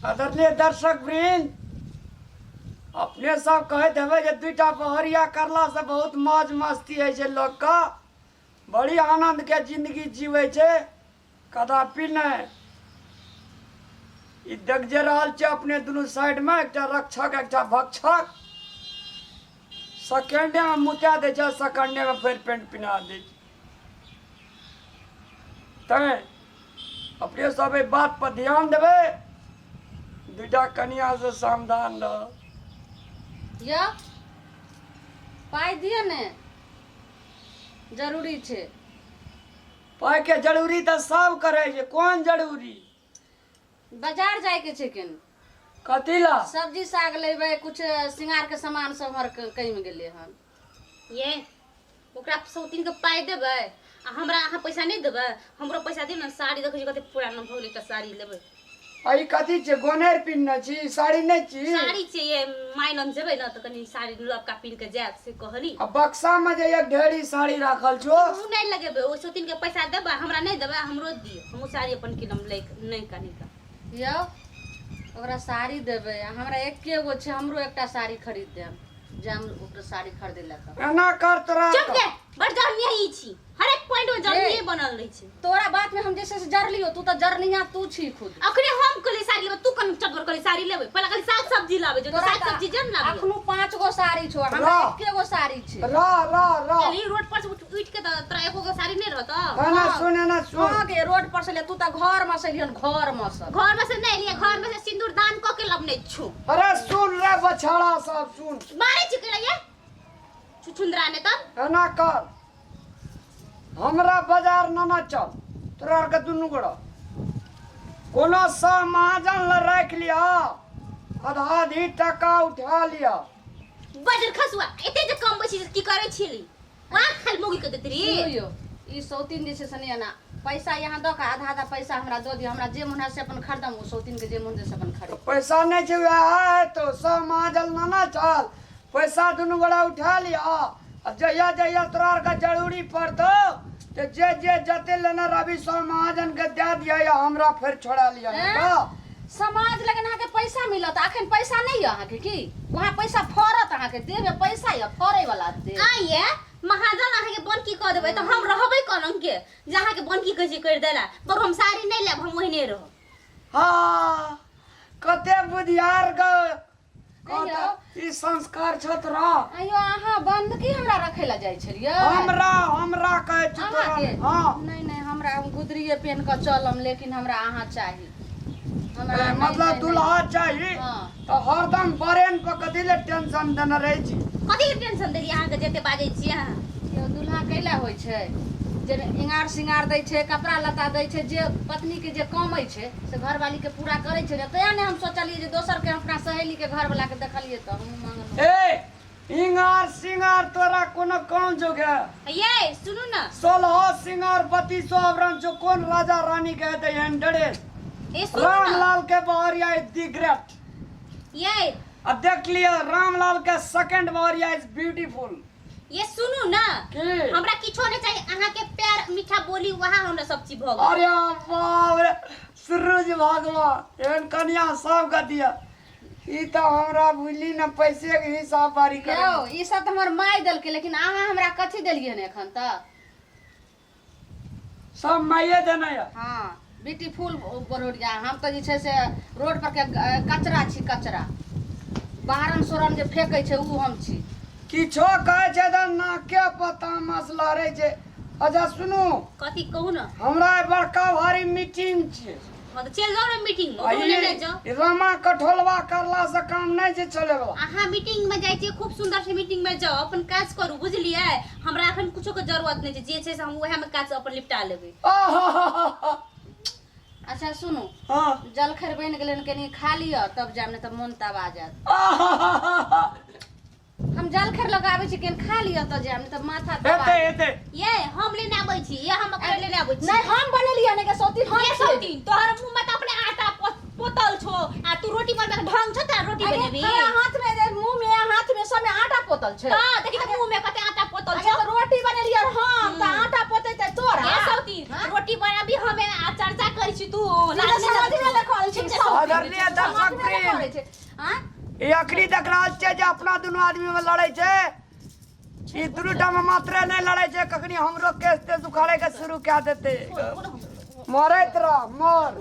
आदरणीय दर्शक वृंद, अपने सब कहैत हेबै जे दुईटा बहरिया करलासँ बहुत मौज मस्ती होइ छै लोकके, बड़ी आनन्दके जिंदगी जीबै छै। कदापि नहि। ई देख जे रहल छै अपने दुनू साइडमे एकटा रक्षक एकटा भक्षक, सेकेंडेमे मुता दै छै, सेकेंडेमे फेर पेंट पिना दै छै। तैँ अपने सब एहि बात पर ध्यान देबै, दुटा कनिया से सावधान रह। यौ पाइ दिअ ने, जरूरी छै। पाइके जरूरी तऽ सब करै छै, कोन जरूरी? बाजार जायके छै केन। कथी ला? सब्जी साग लेबै, कुछ श्रृंगार के सामान सब हमर कमि गेलै हन। ये ओकरा सौतीन के पाइ देबै आ हमरा अहाँ पैसा नहि देबै? हमरो पैसा दियौ ने, साड़ी देखै छी कते पुराना भऽ गेलै, एकटा साड़ी लेबै। आ ई कथी छै? गोनेर पिन्हने छी, साड़ी नहि छी? साड़ी छै ये, माय लग जेबै ने तऽ कनि साड़ी लबका पिन्ह के जायब से कहली। आ बक्सा में जे एक ढेरी साड़ी राखल छौ? ओ नहि लगेबै, ओहि सौतीन के पैसा देबै, हमरा नहि देबै? हमरो दियौ, हमहूँ साड़ी अपन किनम लै नहि कनिका। यौ ओकरा साड़ी देबै आ हमरा एके गो छै, हमरो एकटा साड़ी खरीद देब। जाम ओकरा साड़ी खरीदे ला तऽ। एना कर तोरा। चुप गे, बड़ जरनिया ई छी, हर एक पॉइंट में जरनिये बनल रहै छै। तोरा बात में हम जैसे से जरलियो, तू तऽ जरनिया तू छी खुद। अखने हम कहली साड़ी लेबै, तू कन चटबर कहली साड़ी लेबै, पहले कहली साग सब्जी लाबै जो, तोरा साग सब्जी जन लाबै। अखनो 5 गो साड़ी छौ, हमरा रह। एके गो साड़ी छै। र र र चली रोड पर से उठ उठ के तऽ तोरा एको गो साड़ी नहि रहतौ? एना सुन, एना सुन। हाँ गे, रोड पर से ले, तू तऽ घर में से एलियन, घर में से। घर में से नहि एलियै, घर में से सिंदूर दान कऽ के लबने छु। अरे सुन रे बछड़ा सब, सुन। मारे छी केला ये छुछुंदरा ने तब। एना कर, हमरा बाजार नाना चल, तोरा आरके दुनू गोड़ा कोनो सा महाजन ल राखि लिया, आधा आधी टका उठा लिया। बजर खसुआ एते जे कम छी की करै छली? वहाँ खाली मोगी के देत री। सुनू यौ, ई सौतीन जे छै से नहि एना पैसा यहाँ दऽ कऽ आधा आधा पैसा हमरा दऽ दिअ, हमरा जे मोन है से अपन खरीदम, ओ सौतीन के जे मोन है से अपन खरीद। पैसा नहि छै वएह है तो सब महाजन नाना चल, पैसा दुनू गोड़ा उठा लिया आ जहिया जहिया तोरा आरके जरूरी पड़तौ तऽ जे जे जते लेने रहबी सब महाजन के दए दिअ या हमरा फेर छोड़ा लिअ। एँ? तऽ समाज लगन अहाँके पैसा मिलत, अखन पैसा नहि यऽ अहाँके की? वहाँ पैसा फड़त अहाँके देह में, पैसा यऽ फड़े वाला देह। आ ये महाजन अहाँके बनकी कऽ देबै तऽ हम रहबै कोन के जे अहाँके बनकी कहै छै करि देला पर हम साड़ी नहि लेब, हम ओहिने रहब। हाँ, कते बुधियार गो। कहियौ। ई संस्कार छौ तोरा? अयो अहाँ बंदकी हमरा रखै लए जाइ छलियै? हमरा हमरा कहै छी तोरा। अहाँके? हाँ। नहि नहि, हमरा हम गुदरिये पेन कऽ चलम, लेकिन हमरा अहाँ चाही। हमरा ए, नहि, मतलब नहि, दूल्हा चाही? हाँ। तऽ हरदम बरेन पर कथी ले टेंशन देने रहै छी? कथी के टेंशन देलियै अहाँके जते बाजै छियै अहाँ? यौ दूल्हा कैला होइ छै जे इंगार सिंगार दै छै, कपड़ा लत्ता दै छै, जे पत्नीके जे कमै छै से घरवालीके पूरा करै छै ने। तैं ने हम सोचलियै जे दोसरके अपना सहेलीके घरवलाके देखलियै तऽ हमहूँ मांगलहुँ। ए इंगार सिंगार तोरा कोनो काम जोगे? ये सुनू ने। 16 सिंगार 32 आवरण जो कोन राजा रानी के हेतै एहन ड्रेस? ए सुनू ने। रामलाल के बहरिया is the great. ये अब देख लिअ, रामलाल के सेकंड बहरिया is beautiful. ये सुनू ना। की? हमरा किछो नहीं चाहिए, अहाँ के प्यार मीठा बोली वहाँ हमरा सब चीज भऽ गेल। अरे बाप रे, सूरज भगवान एहन कनिया सब के दिया। ई तऽ हमरा बुझली ने पैसे के हिसाब बारी करे। यौ ई सब तऽ हमर माय देलकै, लेकिन अहाँ हमरा कथी देलियै हन एखन तक? सब माइये देने यऽ। हाँ ब्यूटीफुल बरोडिया, हम तऽ जे छै से रोड पर के कचरा छी, कचरा बाहरन सोरन जे फेकै छै उ हम छी। किछो कहै छै तऽ नाके पर तामस लहरै छै। अच्छा सुनू। कथी कहू ने। हमरा आइ बड़का भारी मीटिंग छै। हाँ तऽ चलि जाउ ने मीटिंग में, आ ओकरो लेने जाउ। ई रामा कठोलवा करला से काम नहि छै चले वाला। अहाँ मीटिंग में जाइ छियै, खूब सुंदर से मीटिंग में जाउ, अपन काज करू, बुझलियै? हमरा एखन कुछो के जरूरत नहि छै, जे छै से हम उएह में काज अपन निपटा लेबै। आहाहाहा। अच्छा सुनू। हाँ। जलखै बनि गेलै हन, कनि खा लिअ तब जायब, नहि तऽ मोन तबा जायत। आहाहाहा। हम जलखै लऽ कऽ आबै छी, कनि खा लिअ तऽ जायब, नहि तऽ माथा दबा हेतै हेतै। ये हम लेने आबै छी, ये हम अपने लेने आबै छी। नहि हम बनेलियै ने के सौतीन हम ये खेबै। सौतीन तोहर मुंह में तऽ अपने आटा पोतल छो आ तू रोटी बनबे के ढंग छौ तोरा रोटी अरे, बनेबी? हमरा हाथ में जे मुंह में हाथ में सब में आटा पोतल छै। हां देखी तऽ मुंह में कते आटा पोतल अरे छौ। तऽ रोटी बनेलियै हम तऽ आटा पोतेतै तोरा। ये सौतीन हाँ? रोटी बनाबी हमे आ चर्चा करै छी। छी तू। ई तऽ समझबे नहि करै छै, सब आदरणीय दर्शक समझबे नहि वृंद। करै छै। आँय? ई अखनी देख रहल छियै जे अपना दुनू आदमी में लड़ै छै। ई दुनू टा में मात्रे नहि लड़ै छै, कखनी हमरो केस तेस उखाड़े के शुरू कए देतै। मरैत रह मर।